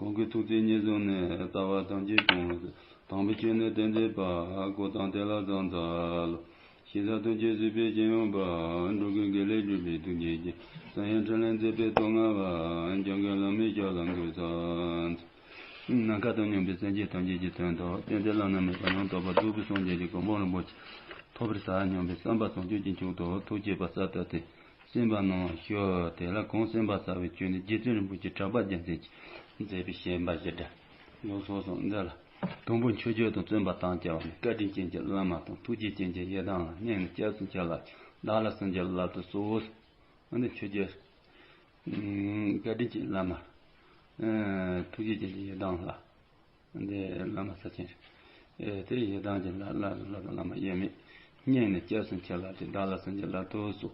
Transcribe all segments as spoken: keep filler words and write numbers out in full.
གང་གིས་ཐུགས་བརྩེ་ཉེར་བཟུང་ནས། ལྟ་བ་ཐམས་ཅད་སྤོང་བར་མཛད། དམ་པའི་ཆོས་ནི་སྟོན་མཛད་པ། གཽ་ཏམ་དེ་ལ་ཕྱག་འཚལ་ལོ། ཞེ་ས་ཐུགས་རྗེས་གཟིགས་པའི་སྤྱན་ཡངས་པ། འགྲོ་ཀུན་དགེ་ལེགས་སྒྲུབ་པའི་ཐུགས་རྗེ་ཅན། སངས་རྒྱས་འཕྲིན་ལས་མཛད་པའི་ཐུགས་མངའ་བ། འཇམ་མགོན་བླ་མའི་ཞབས་ལ་གུས་ཕྱག་འཚལ། ནམ་མཁའ་དང་མཉམ་པའི་སེམས་ཅན་ཐམས་ཅད་ཀྱི་དོན་དུ། བསྟན་འཛིན་བླ་ན་མེད་པ་ཡང་དག་པར་རྫོགས་པའི་སངས་རྒྱས་ཀྱི་གོ་འཕང་རིན་པོ་ཆེ་ཐོབ་པར་བྱ་སྙམ་པའི་བསམ་པ་བྱང་ཆུབ་ཀྱི་མཆོག་ཏུ་ཐུགས་བསྐྱེད་པ་གསར་དུ་བསྟན། གསན་པར་གནང་བར་ཞུ། དེ་ལ་གང་གསན་པར་བྱ་བའི་ཆོས་ནི། རྗེ་བཙུན་རིན་པོ་ཆེ་གྲགས་པ་རྒྱལ་མཚན་གྱིས་མཛད་པའི་བཤད་པ་བཞི་སྒྲ་ལུགས་སོ་སོར་འདི་ལ། དང་པོ་མཆོད་བརྗོད་དང་བརྩོན་པ་དམ་བཅའ་བ་ནི། བཀའ་དྲིན་ཅན་གྱི་བླ་མ་དང་། ཐུགས་རྗེ་ཅན་གྱི་ཡི་དམ་ལ། སྙིང་ནས་སྐྱབས་སུ་མཆི་ལགས་ཀྱིས། བདག་ལ་སངས་རྒྱས་བླ་མ་དུ་གསོལ། འདི་མཆོད་བརྗོད། བཀའ་དྲིན་ཅན་བླ་མ། ཐུགས་རྗེ་ཅན་གྱི་ཡི་དམ་ལ། འདི་བླ་མ་ས་ཆེན། དེ་ཡི་དམ་གྱི་ལ་ལ་ལ་ལ་བླ་མ་དབྱེར་མེད། སྙིང་ནས་སྐྱབས་སུ་མཆི་ལགས་ཀྱིས། བདག་ལ་སངས་རྒྱས་བླ་མ་དུ་གསོལ།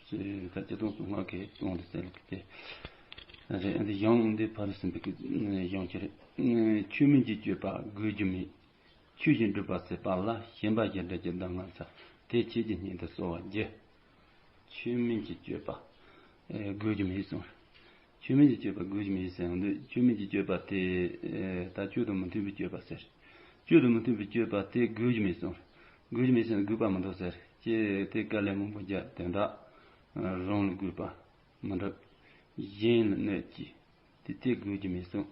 ཅེས་ད་ཅི་དང་གསུང་ངག་གི་དོན་དེ་གསལ་ལེ་ཏེ། རེད། འདི་ཡང་འདི་ཕ་རི་སིམ་པའི་གི་ཡང་ཁྱེར། ཆོས་མིན་གྱི་སྤྱོད་པ་དགོས་རྒྱུ་མེད། ཆོས་བཞིན་སྒྲུབ་པ་ཟད་པ་ལ། ཞེན་པ་བཞི་སྒྲ་གྱི་གདམས་ངག་མཚར། དེ་ཁྱེད་ཀྱི་སྙན་དུ་གསོལ་བ་བགྱི། ཆོས་མིན་གྱི་སྤྱོད་པ་དགོས་རྒྱུ་མེད་གསུངས། ཆོས་མིན་གྱི་སྤྱོད་པ་དགོས་རྒྱུ་མེད་ཟེར་ཡོང་དུས། ཆོས་མིན་གྱི་སྤྱོད་པ་དེ་ད་ཆོས་དང་མི་མཐུན་པའི་སྤྱོད་པ་ཟེར། ཆོས་དང་མི་མཐུན་པའི་སྤྱོད་པ་དེ་དགོས་རྒྱུ་མེད་གསུངས། དགོས་རྒྱུ་མེད་ཟེར་ན་དགོས་པ་མི་འདུག་ཟེར། ཅེས་དེ་དཀའ་ལས་མང་པོ་རྒྱབ། དོན་དག་རང་ལ་དགོས་པ་མི་འགྲུབ། གཞན་ལ་གནོད་ཀྱི། དེ་དེ་དགོས་ཀྱི་མེད་གསུངས།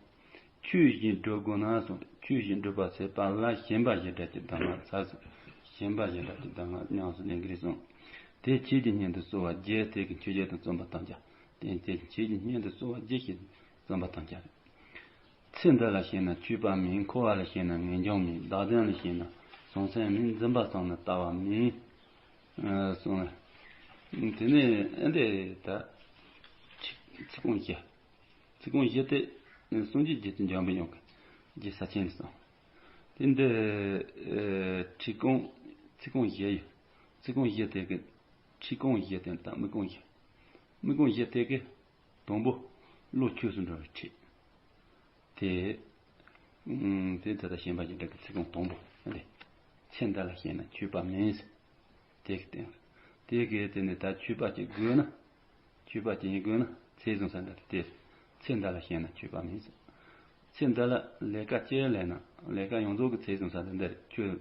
ཆོས་བཞིན་སྒྲུབ་དགོས་ན་གསུངས། ཆོས་བཞིན་སྒྲུབ་པ་ཟད་པ་ལ། ཞེན་པ་བཞི་སྒྲ་གྱི་གདམས་ངག་མཚར་གསུངས། ཞེན་པ་བཞི་སྒྲ་གྱི་གདམས་ངག་ཉམས་སུ་ལེན་གྱི་རེད་གསུངས། དེ་ཁྱེད་ཀྱི་སྙན་དུ་གསོལ་བ་བགྱི། དེ་གི་མཆོད་བརྗོད་དང་བརྩོན་པ་དམ་བཅའ། དེ་དེ་ཁྱེད་ཀྱི་སྙན་དུ་གསོལ་བ་བགྱི་ཞེས་བརྩོན་པ་དམ་བཅའ་རེད། ཚེ་འདི་ལ་ཞེན་ན་ཆོས་པ་མིན། འཁོར་བ་ལ་ཞེན་ན་ངེས་འབྱུང་མིན། བདག་དོན་ལ་ཞེན་ན་བྱང་སེམས་མིན། འཛིན་པ་བསམ་ན་ལྟ་བ་མིན། གསུངས། དེ་ནས་ཨ་འདི་ད་ཚིག་ཚིག་རྐང་བཞི། ཚིག་རྐང་བཞི་དེ་སངས་རྒྱས་རྗེ་བཙུན་འཇམ་པའི་དབྱངས་ཀྱིས་རྗེ་ས་ཆེན་ལ་གསུངས། དེ་འདི་ཁྲིད་རྐང་ཚིག་རྐང་བཞི་ཡོད། ཚིག་རྐང་བཞི་དེ་གི་ཁྲིད་རྐང་བཞི་དེ་དང་དམིགས་རྐང་བཞི། དམིགས་རྐང་བཞི་དེ་གི་དང་པོ་བློ་ཆོས་སུ་འགྲོ་བའི་ཁྲིད། དེ། ཨུམ། དེ་ད་ལྟ་ཞེན་པ་བཞི་སྒྲ་གི་ཚིག་རྐང་དང་པོ་རེད། ཚེ་འདི་ལ་ཞེན་ན་ཆོས་པ་མིན། དེ་གི་སྟེང་། དེ་གི་དེ་ནི་ད་ཆོས་པ་ཅིག་དགོས་ན། ཆོས་པ་ཅིག་ཡིན་དགོས་ན་ཚེ་བཟུང་ས་འདྲ་དེ། ཚེ་འདི་ལ་ཞེན་ན་ཆོས་པ་མིན། ཚེ་འདི་ལ་ལས་ཀ་ཅི་ལས་ན། ལས་ཀ་ཡོངས་རྫོགས་ཀྱི་ཚེ་བཟུང་ས་འདི་འདིར་ཆོས།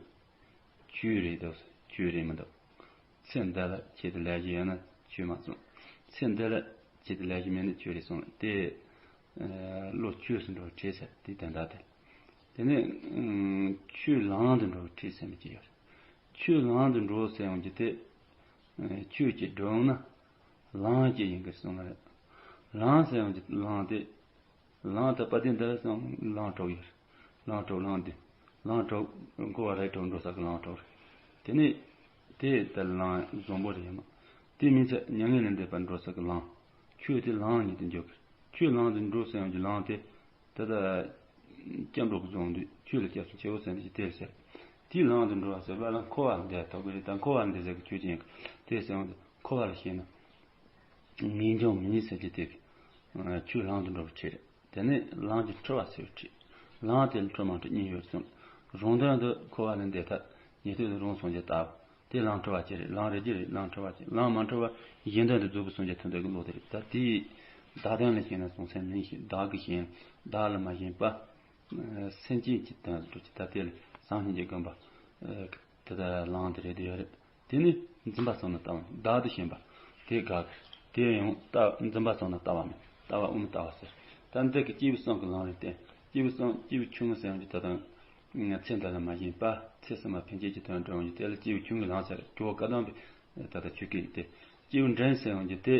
ཆོས་རེད་འདུག་ཆོས་རེད་མི་འདུག་ཚེ་འདི་ལ་ཆེད་དུ་ལས་ཀྱི་ཡོད་ན་ཆོས་མ་གསུངས། ཚེ་འདི་ལ་ཆེད་དུ་ལས་ཀྱི་མེད་ན་ཆོས་རེད་གསུངས། དེ་བློ་ཆོས་སུ་འགྲོ་བའི་ཁྲིད་ཟེར་དེ་དོན་དག་དེ། དེ་ནས་ཆོས་ལམ་དུ་འགྲོ་བའི་ཁྲིད་ཟེར་མི་ཅི་ཡོད་རེད། ཆོས་ལམ་དུ་འགྲོ་ཟེར་ཡོང་གི་དེ། ཆོས་ཀྱི་སྒྲུབ་ན་ལམ་གྱི་ཡིན་གྱི་གསུངས་རེད། ལམ་ཟེར་ཡོང་གི་ལམ་དེ། ལམ་དང་པ་དེ་འདི་སང་ལམ་དྲུག་ཡོད། ལམ་དྲུག་ལམ་བདུན། ལམ་དྲུག་འཁོར་བ་རིགས་དྲུག་འགྲོ་ས་གི་ལམ་དྲུག་རེད། དེ་ནས་དེ་ལྟར་ལམ་བཟང་པོ་རེད་ཡིན་ནོ། དེ་མིན་ཚད་མྱ་ངན་ལས་འདས་པར་འགྲོ་ས་གི་ལམ། ཆོས་དེ་ལམ་ཉིད་དུ་འཇོག་གི། ཆོས་ལམ་དུ་འགྲོ་ཟེར་ཡང་གི་ལམ་དེ། ད་ལྟ་སྐྱབས་འགྲོ་གི་བཟང་དུས་ཆོས་ལ་སྐྱབས་སུ་མཆིའོ་ཟེར་ནས་དེ་ཟེར། དེའི་ལམ་དུ་འགྲོ་བ་ཟེར་བ་ལ་འཁོར་བ་ལས་འདས་ཐོབ་གི་རེད། ད་འཁོར་བ་ལས་འདས་ཟེར་གི་ཆོས་ཅན་གི་དེ་ཟེར་ཡང་དེ་འཁོར་བ་ལ་ཞེན་ན། ངེས་འབྱུང་མིན་ཟེར་གྱི་དེ། ཆོས་ལམ་དུ་འགྲོ་བའི་ཁྲིད་རེད། དེ་ནས་ལམ་གྱི་འཁྲུལ་བ་སེལ་བའི་ཁྲིད། ལམ་དེ་ལ་འཁྲུལ་མ་འཁྲུལ་གཉིས་ཡོད་གསུངས། རང་དོན་དུ་འཁོར་བ་ལས་འདས་ཐབས། ཉན་ཐོས་དུ་རང་སངས་རྒྱས་ལྟ་བུ། དེ་ལམ་འཁྲུལ་བ་ཅི་རེད། ལམ་རིགས་རྒྱུད་རེད། ལམ་འཁྲུལ་བ་ཅི། ལམ་མ་འཁྲུལ་བ་གཞན་དོན་དུ་རྫོགས་པའི་སངས་རྒྱས་ཐོབ་འདོད་ཀྱི་བློ་དེ་རེད། ད་དེའི་བདག་དོན་ལ་ཞེན་ན་བྱང་སེམས་མིན་ཞིང་། བདག་གི་ཞེན། བདག་ལ་མ་ཞེན་པ། སེམས་ཅན་གྱི་དོན་དུ་ད་དེ་ལ་བྱང་སེམས་ཀྱི་དགོན་པ། དེ་ལྟར་ལམ་དེ་རེད་དེ་ཡོད་རེད། དེ་ནི་འཛིན་པ་བསམ་ན་ལྟ་བ་མིན། བདག་ཏུ་ཞེན་པ། དེ་དགག་གི། དེ་ཡང་ལྟ་འཛིན་པ་བསམ་ན་ལྟ་བ་མིན། ལྟ་བ་དབུ་མ་ལྟ་བ་ཟེར། ད་འདི་གི་སྐྱེས་བུ་གསུམ་གྱི་ལམ་རེད་བསྟན། སྐྱེས་བུ་གསུམ་སྐྱེས་བུ་ཆུང་ངུ་ཟེར་ཡང་གི་ད་དང་། ཚེ་འདི་ལ་མ་ཞེན་པ། ཚེ་ཕྱི་མ་ཕན་ཆད་ཀྱི་དོན་སྒྲུབ་ཡོང་གི་དེ་ལ་སྐྱེས་བུ་ཆུང་ངུའི་ལམ་ཟེར། ཇོ་བོ་བཀའ་གདམས་པའི་ད་ལྟ་ཆོས་སྐད་ཀྱི་དེ། སྐྱེས་བུ་འབྲིང་ཟེར་ཡང་གི་དེ།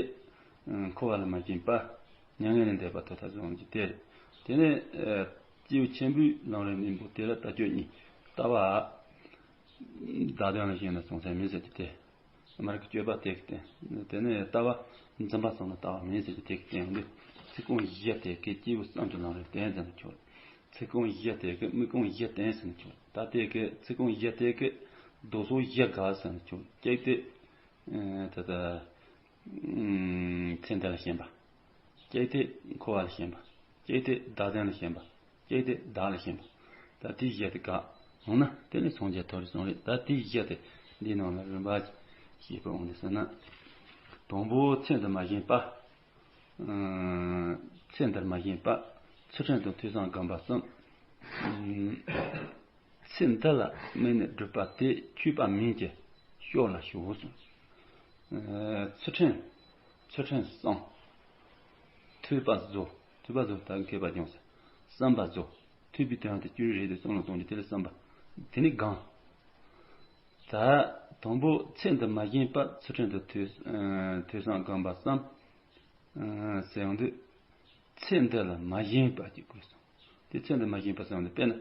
འཁོར་བ་ལ་མ་ཞེན་པ། མྱ་ངན་ལས་འདས་པ་ཐོབ་ཐབས་སུ་ཡོང་གི་དེ་རེད། དེ་ནས་སྐྱེས་བུ་ཆེན་པོའི་ལམ་རིམ་བདུན་པོ་དེ་ལ་ལྟ་སྤྱོད་གཉིས། ལྟ་བ། བདག་དོན་ལ་ཞེན་ན་བྱང་སེམས་མིན་ཟེར་གྱི་དེ། མར་གྱི་སྤྱོད་པ་དེ་གི་སྟེང་། དེ་ནས་ལྟ་བ་འཛིན་པ་བསམ་ན་ལྟ་བ་མིན་ཟེར་གྱི་དེ་གི་སྟེང་དུ། ཚིག་རྐང་བཞི་དེ་གི་སྐྱེས་བུ་གསུམ་གྱི་ལམ་རིམ་བསྟན་ཟེར་ན་ཆོག་ཚིག་རྐང་བཞི་དེ་གི་དམིགས་རྐྱེན་བཞི་བསྟན་ཟེར་ན་ཆོག་ད་དེ་གི་ཚིག་རྐང་བཞི་དེ་གི་ལྡོག་ཕྱོགས་བཞི་དགག་ཟེར་ན་ཆོག་གཅིག་དེ། ད་ལྟ། ཚེ་འདི་ལ་ཞེན་པ། གཅིག་དེ་འཁོར་བ་ལ་ཞེན་པ། གཅིག་དེ་བདག་དོན་ལ་ཞེན་པ། གཅིག་དེ་བདག་ལ་ཞེན་པ། ད་དེ་བཞི་དེ་དགག་འོང་ན་དེ་ནི་སངས་རྒྱས་ཐོབ་རེད་གསུངས་རེད། ད་དེ་བཞི་དེ་འདིའི་ནང་ལ་རིམ་པ་ཞིག་ཤེས་པར་འོང་ནས་ཟེར་ན། དང་པོ་ཚེ་འདིར་མ་ཞེན་པ། ཚེ་འདིར་མ་ཞེན་པ། ཚུལ་ཁྲིམས་དང་ཐོས་བསམ་སྒོམ་པ་གསུམ། ཚེ་འདི་ལ་དམིགས་ནས་བསྒྲུབས་པ་དེ་ཆོས་པ་མིན་གྱི་ཕྱོགས་ལ་ཞོག་གསུངས། ཚུལ་ཁྲིམས། ཚུལ་ཁྲིམས་གསུམ། ཐོས་པ་རྫོགས། ཐོས་པ་རྫོགས་ད་མཁས་པ་སྦྱོང་ས། བསམ་པ་རྫོགས། ཐོས་པའི་དོན་དེ་ཅི་རེད་དེ་བསམ་བློ་གཏོང་རྒྱུ་དེ་ལ་བསམ་པ། དེ་ནི་སྒོམ། ད་དང་པོ་ཚེ་འདི་མ་ཞེན་པར་ཚུལ་ཁྲིམས་དང་ཐོས་ཐོས་བསམ་སྒོམ་པ་གསུམ། ཟེར་ཡོང་དུས། ཚེ་འདི་ལ་མ་ཞེན་པ་གཅིག་དགོས་སོ། དེ་ཚེ་འདི་མ་ཞེན་པ་ཟེར་ཡོང་དུས་དཔེར་ན།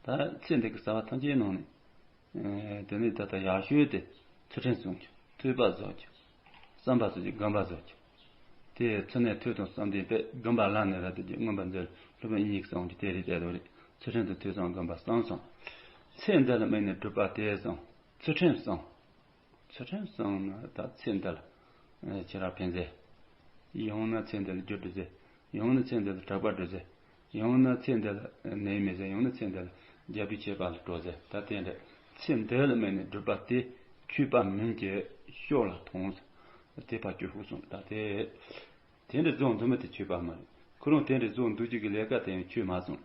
ད་ཚེ་འདི་གི་བྱ་བ་ཐམས་ཅད་ནང་ནས། དེ་ནས་ད་ལྟ་ཡག་ཤོས་དེ་ཚུལ་ཁྲིམས་སྲུང་རྒྱུ། ཐོས་པ་རྫོགས་རྒྱུ། བསམ་པ་རྫོགས་རྒྱུ། སྒོམ་པ་རྫོགས་རྒྱུ། དེ་ཚུལ་གནས་ཐོས་དང་བསམ་གཏན་དཔེ་སྒོམ་པ་ལ་ནི་ར་དེ་རྒྱུ་མངོན་པར་མཛོད་སློབ་དཔོན་དབྱིག་གཉེན་གྱིས་གསུངས་རྒྱུ་དེ་རེད་དེ་རེད། ཚུལ་ཁྲིམས་དང་ཐོས་བསམ་སྒོམ་པ་གསུམ་སོང་། ཚེ་འདི་ལ་དམིགས་ནས་བསྒྲུབས་པ་དེ་གསུམ། ཚུལ་ཁྲིམས་གསུམ། ཚུལ་ཁྲིམས་གསུམ་ནི་ད་ཚེ་འདི་ལ་ཆེ་རག་ཕན་ཟེར། ཡང་ན་ཚེ་འདི་ལ་རྒྱུ་འབྲས་ཟེར། ཡང་ན་ཚེ་འདི་ལ་གྲགས་པ་འགྲོ་ཟེར། ཡང་ན་ཚེ་འདི་ལ་ནད་མེད་ཟེར། ཡང་ན་ཚེ་འདི་ལ་རྒྱལ་པོའི་ཆད་པ་ལ་འགྲོ་ཟེར། ད་དེ་འདྲ་ཚེ་འདི་ལ་དམིགས་ནས་བསྒྲུབས་པ་དེ་ཆོས་པ་མིན་གྱི་ཕྱོགས་ལ་མཐོང་ཟེར། དེ་ཕར་སྐྱོར་ཤོག་གསུངས། ད་དེ། དེ་འདྲ་རྫོགས་འདུག་མི་དེ་ཆོས་པ་མ་རེད། ཁོ་རང་དེ་འདྲ་རྫོགས་འདུག་རྒྱུ་གི་ལས་ཀ་དེ་ཡང་ཆོས་མ་སོང་།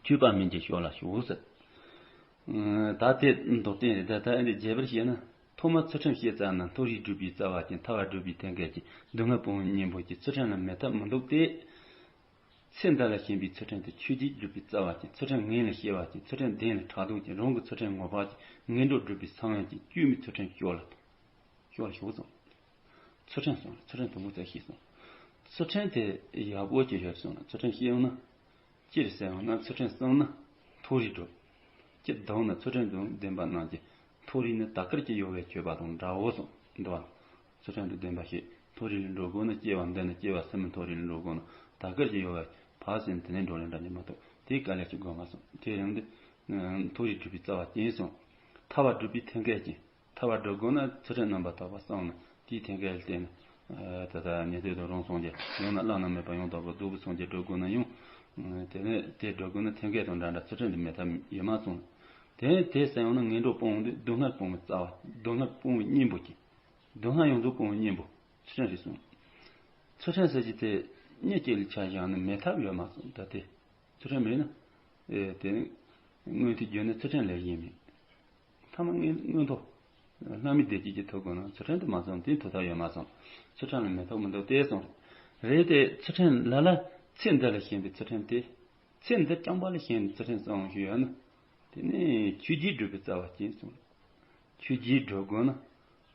ཆོས་པ་མིན་གྱི་ཕྱོགས་ལ་ཞོག་ཟེར། ད་དེ་མདོར་བསྟན་རེད། ད་ད་ཨེ་འདྲ་རྒྱས་པར་བཤད་ན། ཐོག་མར་ཚུལ་ཁྲིམས་བཤད་ཚར་ན་མཐོ་རིས་སྒྲུབ་པའི་རྩ་བ་ཅན། ཐར་པ་སྒྲུབ་པའི་ཐད་མཁས་ཅན། སྡུག་བསྔལ་སྤོང་བའི་གཉེན་པོ་ཅན། ཚུལ་ཁྲིམས་ལ་མེད་ཐབས་མི་འདུག་སྟེ། ཚེ་འདི་ལ་ཞེན་པའི་ཚུལ་ཁྲིམས་དེ་ཆོས་བརྒྱད་སྒྲུབ་པའི་རྩ་བ་ཅན། ཚུལ་ཁྲིམས་ངན་ལ་སྐྱེ་བ་ཅན། ཚུལ་ཁྲིམས་བདེན་ལ་ཕྲག་དོག་ཅན། རང་གི་ཚུལ་ཁྲིམས་ངོ་འཕགས་ཅན། ངན་འགྲོར་སྒྲུབ་པའི་ས་བོན་ཅན། བཅོས་མའི་ཚུལ་ཁྲིམས་སྐྱོ་ལ་ཐོངས། ཤོར་ཤོར་སོང་། ཚུལ་ཁྲིམས་སོང་། ཚུལ་ཁྲིམས་དུམ་བུ་ཙམ་ཤེས་སོང་། ཚུལ་ཁྲིམས་དེ་ཡག་པོ་ཅིག་ཡོད་སོང་ན། ཚུལ་ཁྲིམས་ཤེས་ཡོང་ན། ཅི་རེད་ཟེར་ཡོང་ན། ཚུལ་ཁྲིམས་གསུམ་ནི་མཐོ་རིས་སྒྲུབ། ཅི་བསྡོམས་ན་ཚུལ་ཁྲིམས་དང་ལྡན་པ་རྣམས་ཀྱི་མཐོ་རིས་ནི་ད་གར་གྱི་ཡོ་གའི་སྤྱོད་པ་དང་འདྲའོ་གསུངས་འདུག་པ། ཚུལ་ཁྲིམས་དང་ལྡན་པ་ཞིག་མཐོ་རིས་ལ་འགྲོ་དགོས་ན། སྐྱེ་བ་འདི་ནས་སྐྱེ་བ་སྲིད་མའི་མཐོ་རིས་ལ་འགྲོ་དགོས་ན། ད་གར་གྱི་ཡོ་ག་ཕར་ཟིན་དེ་ནས་འགྲོ་ལེན་འདྲ་ཉིད་མ་གཏོགས་དེའི་དཀའ་ལས་ཅིག་དགོས་མ་སོང་། དེ་རིང་འདི་མཐོ་རིས་སྒྲུབ་པའི་རྩ་བ་ཅན་སོང་། ཐར་པ་སྒྲུབ་པའི་ཐེམ་སྐས་ཅན། ཐར་པ་སྒྲུབ་དགོས་ན་ཚུལ་ཁྲིམས་རྣམ་པར་དག་པ་གསུམ་ནི་དེའི་ཐེམ་སྐས་ལ་བརྟེན་ནས། ད་ལྟ་ཉན་ཐོས་དང་རང་སངས་རྒྱས། ཡང་ན་བླ་ན་མེད་པ་ཡང་དག་པར་རྫོགས་པའི་སངས་རྒྱས་སྒྲུབ་དགོས་ན་ཡང་། དེ་ནས་དེ་སྒྲུབ་དགོས་ན་ཐེམ་སྐས་དང་འདྲ་འདྲ་ཚུལ་ཁྲིམས་དེ་མེད་ཐབས་ཡོད་མ་སོང་། དེ་དེ་ཟེར་ཡང་ན་ངན་འགྲོ་སྤོང་དུས་སྡུག་བསྔལ་སྤོང་བའི་རྩ་བ། སྡུག་བསྔལ་སྤོང་བའི་གཉེན་པོ་ཅན། སྡུག་བསྔལ་ཡོངས་རྫོགས་སྤོང་བའི་གཉེན་པོ་ཚུལ་ཁྲིམས་རེད་གསུངས། ཚུལ་ཁྲིམས་ཟེར་གྱི་དེ་མི་གཅིག་ལ་ཆ་བཞག་ན་མེད་ཐབས་ཡོད་མ་སོང་། ད་དེ། ཚུལ་ཁྲིམས་མེད་ན། ཨེ་དེ་ནི། མངོན་མཐོའི་རྒྱུ་ནི་ཚུལ་ཁྲིམས་ལས་གཞན་མེད། ཐ་མ་མངོན་མངོན་མཐོ། ལྷ་མིའི་བདེ་སྐྱིད་ཀྱི་ཐོབ་དགོས་ན་ཚུལ་ཁྲིམས་དེ་མ་ཚང་དེ་ཐོབ་ཐབས་ཡོད་མ་སོང་། ཚུལ་ཁྲིམས་ལ་མེད་ཐབས་མི་འདུག་སྟེ་གསུངས། རེད་དེ་ཚུལ་ཁྲིམས་ལ་ལ་ཚེ་འདི་ལ་ཞེན་པའི་ཚུལ་ཁྲིམས་དེ། ཚེ་འདི་རྐྱང་པ་ལ་ཞེན་ནས་ཚུལ་ཁྲིམས་གསུམ་ཞིག་ཡོད་ན། དེ་ནི་ཆོས་བརྒྱད་སྒྲུབ་པའི་རྩ་བ་ཅན་གསུངས། ཆོས་བརྒྱད་སྒྲུབ་དགོས་ན།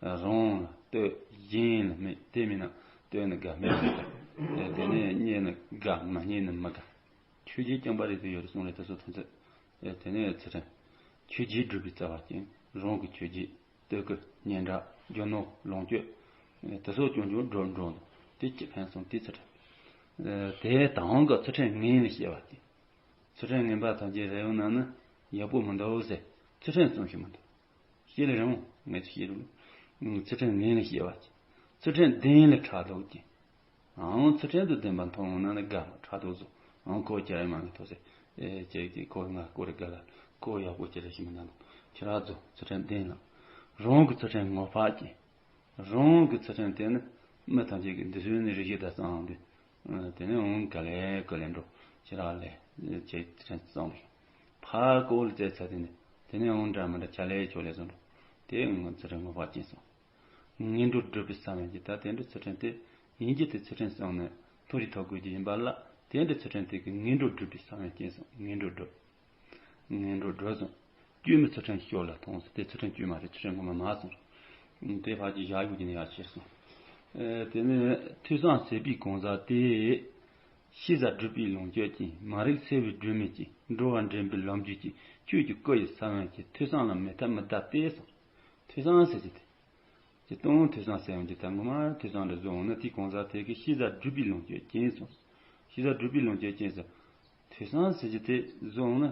རང་ལ་ལྟོས། གཞན་ལ་སྨད། དེ་མིན་ན་ལྟོས་ནི་དགའ། སྨད་ནི་དགའ། དེ་ནས་བརྙས་ནི་དགའ། མ་བརྙས་ནི་མི་དགའ། ཆོས་བརྒྱད་རྐྱང་པ་རེད་དེ་ཡོད་རེད་གསུངས་རེད། དེ་ཚོ་ཐམས་ཅད། དེ་ནས་ཚུལ་ཁྲིམས། ཆོས་བརྒྱད་སྒྲུབ་པའི་རྩ་བ་ཅན། རང་གི་ཆོས་བརྒྱད། ལྟོས་གོས། སྙན་གྲགས། རྒྱུ་ནོར། ལོངས་སྤྱོད། དེ་ཚོ་སྐྱོན་སྐྱོན་འགྲོ་འགྲོ་འདུག་དེ་ཅི་ཕན་སོང་དེ་ཚུལ་ཁྲིམས། དེ་དང་གི་ཚུལ་ཁྲིམས་ངན་ལ་སྐྱེ་བ་ཅན། ཚུལ་ཁྲིམས་ངན་པ་ཐམས་ཅད་རེ་བ་ན་ནི་ཡག་པོ་མི་འདུག་ཟེར། ཚུལ་ཁྲིམས་གསུམ་ཞིག་མི་འདུག་ཤེས་ལ་རིང་མོ་ངས་ཚུལ་ཤེས་རུང་། ཚུལ་ཁྲིམས་ངན་ལ་སྐྱེ་བ་ཅན། ཚུལ་ཁྲིམས་ལྡན་ལ་ཕྲག་དོག་ཅན། ཨང་ཚུལ་ཁྲིམས་དང་ལྡན་པ་མཐོང་ཡོང་ན་ནི་དགའ་མོ་ཕྲག་དོག་བཟོ། ཨང་ཁོ་ཁྱེད་རང་མ་ངས་ཐོག་ཟེར། ཨེ་ཁྱེད་ཀྱིས་ཁོ་ང་ཁོ་རེ་དགའ་ལ་ཁོ་ཡག་པོ་ཁྱེད་རེ་ཞིག་མི་འདུག་ཁྱེད་རང་ཚོ་ཚུལ་ཁྲིམས་ལྡན་ལ། རང་གི་ཚུལ་ཁྲིམས་ངོ་འཕགས་ཅན། རང་གི་ཚུལ་ཁྲིམས་དེ་ནི་མི་ཐམས་ཅད་ཀྱི་འདི་ཚོའི་ནི་རིགས་ཤིག་ད་གསང་དུས། དེ་ནས་འོང་ག་ལེ་ག་ལེ་འགྲོ། ཁྱེད་རང་ལས་ཁྱེད་ཚུལ་ཁྲིམས་གཙང་བའི་ཕར་ཀོ་ལ་བཙལ་ཚར། དེ་ནས་དེ་ནས་འོང་འདྲ་མི་འདྲ་ཆ་ལས་ཆོ་ལས་བཟོ་འགྲོ། དེ་ངོ་ཚུལ་ཁྲིམས་ངོ་འཕགས་ཅན་སོང་། ངན་འགྲོར་སྒྲུབ་པའི་ས་བོན་གྱི་ད་དེ་འདྲ་ཚུལ་ཁྲིམས་དེ་ཡིན་གྱི་དེ་ཚུལ་ཁྲིམས་གསུམ་ནི་མཐོ་རིས་ཐོབ་དགོས་ཀྱི་ཡིན་པ་ལ། དེ་འདྲ་ཚུལ་ཁྲིམས་དེ་གི་ངན་འགྲོར་སྒྲུབ་པའི་ས་བོན་ཅན་སོང་། ངན་འགྲོར་སྒྲུབ། ངན་འགྲོར་སྒྲུབ་སོང་། བཅོས་མའི་ཚུལ་ཁྲིམས་སྐྱོ་ལ་ཐོངས་སོང་། དེ་ཚུལ་ཁྲིམས་བཅོས་མ་རེད། ཚུལ་ཁྲིམས་ངོ་མ་མ་སོང་། དེ་ཕར་གྱི་བཞག་དགོས་ཀྱི་ནི་ཡར་ཕྱིར་སོང་། ཨེ་དེ་ནས་ཐོས་བསམ་ཟད་པའི་གང་ཟག་དེ། ཤེས་བྱ་སྒྲུབ་པའི་ལོངས་སྤྱོད་ཅན། མ་རིག་སེལ་བའི་སྒྲོན་མེ་ཅན། འགྲོ་བ་འདྲེན་པའི་ལམ་རྒྱུས་ཅན། ཆོས་ཀྱི་སྐུ་ཡི་ས་བོན་ཅན། ཐོས་བསམ་ལ་མེད་ཐབས་མི་གདའ་སྟེ་སོང་། ཐོས་བསམ་ཟེར་གྱི་དེ། ཇི་ལྟར་ཐོས་བསམ་ཟེར་ཡང་ཇི་ལྟར་ངོ་མ་ཐོས་བསམ་འདྲ་བཟོ་འོང་ན་དེའི་གང་ཟག་དེ་གི་ཤེས་བྱ་སྒྲུབ་པའི་ལོངས་སྤྱོད་ཅན་སོང་། ཤེས་བྱ་སྒྲུབ་པའི་ལོངས་སྤྱོད་ཅན་སོང་། ཐོས་བསམ་ཟེར་གྱི་དེ་བཟོ་འོང་ན།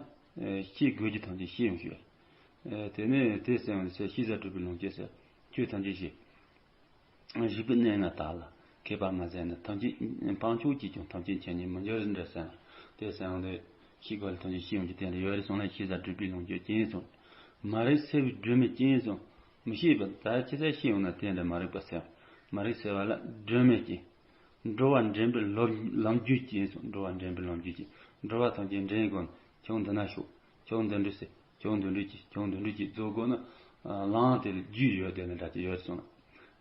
ཤེས་དགོས་ཀྱི་ཐམས་ཅད་ཤེས་ཡོང་ཤེས། དེ་ནས་དེ་ཟེར་ཡང་ཟེར་ཤེས་བྱ་སྒྲུབ་པའི་ལོངས་སྤྱོད་ཟེར་ཆོས་ཐམས་ཅད་ཤེས། བཞི་པའི་གནས་ལྔ་དག་ལ་མཁས་པ་མ་ཟད་ནི། ཐམས་ཅད་འཕགས་མཆོག་གིས་ཀྱང་ཐམས་ཅད་མཁྱེན་ཉིད་མི་འགྱུར་འདིར་གསལ། དེ་ཟེར་ཡང་དེ་ཤེས་དགོས་ལ་ཐམས་ཅད་ཤེས་ཡོང་གི་དེ་འདྲ་ཡོད་རེད་སོང་ན་ཤེས་བྱ་སྒྲུབ་པའི་ལོངས་སྤྱོད་ཅན་སོང་། མ་རིག་སེལ་བའི་སྒྲོན་མེ་ཅན་སོང་། མི་ཤེས་པ་ད་ཅི་ཟེར་ཤེས་ཡོང་ན་དེ་འདྲ་མ་རིག་པ་སེལ། མ་རིག་སེལ་བ་ལ་སྒྲོན་མེ་ཅན། འགྲོ་བ་འདྲེན་པའི་ལོ་ལམ་རྒྱུད་ཅན་སོང་། འགྲོ་བ་འདྲེན་པའི་ལམ་རྒྱུད་ཅན། འགྲོ་བ་ཐམས་ཅད་འདྲེན་དགོས་ན་ཁྱོད་འདི་ན་ཞོག་ཁྱོད་འདི་འདྲ་བྱོས། ཁྱོད་འདི་འདྲ་གྱིས། ཁྱོད་འདི་འདྲ་གྱིས་རྫོགས་དགོས་ན། ལམ་དེ་ལ་རྒྱུད་ཡོད་དེ་ནི་འདྲ་ཅིག་ཡོད་སོང་།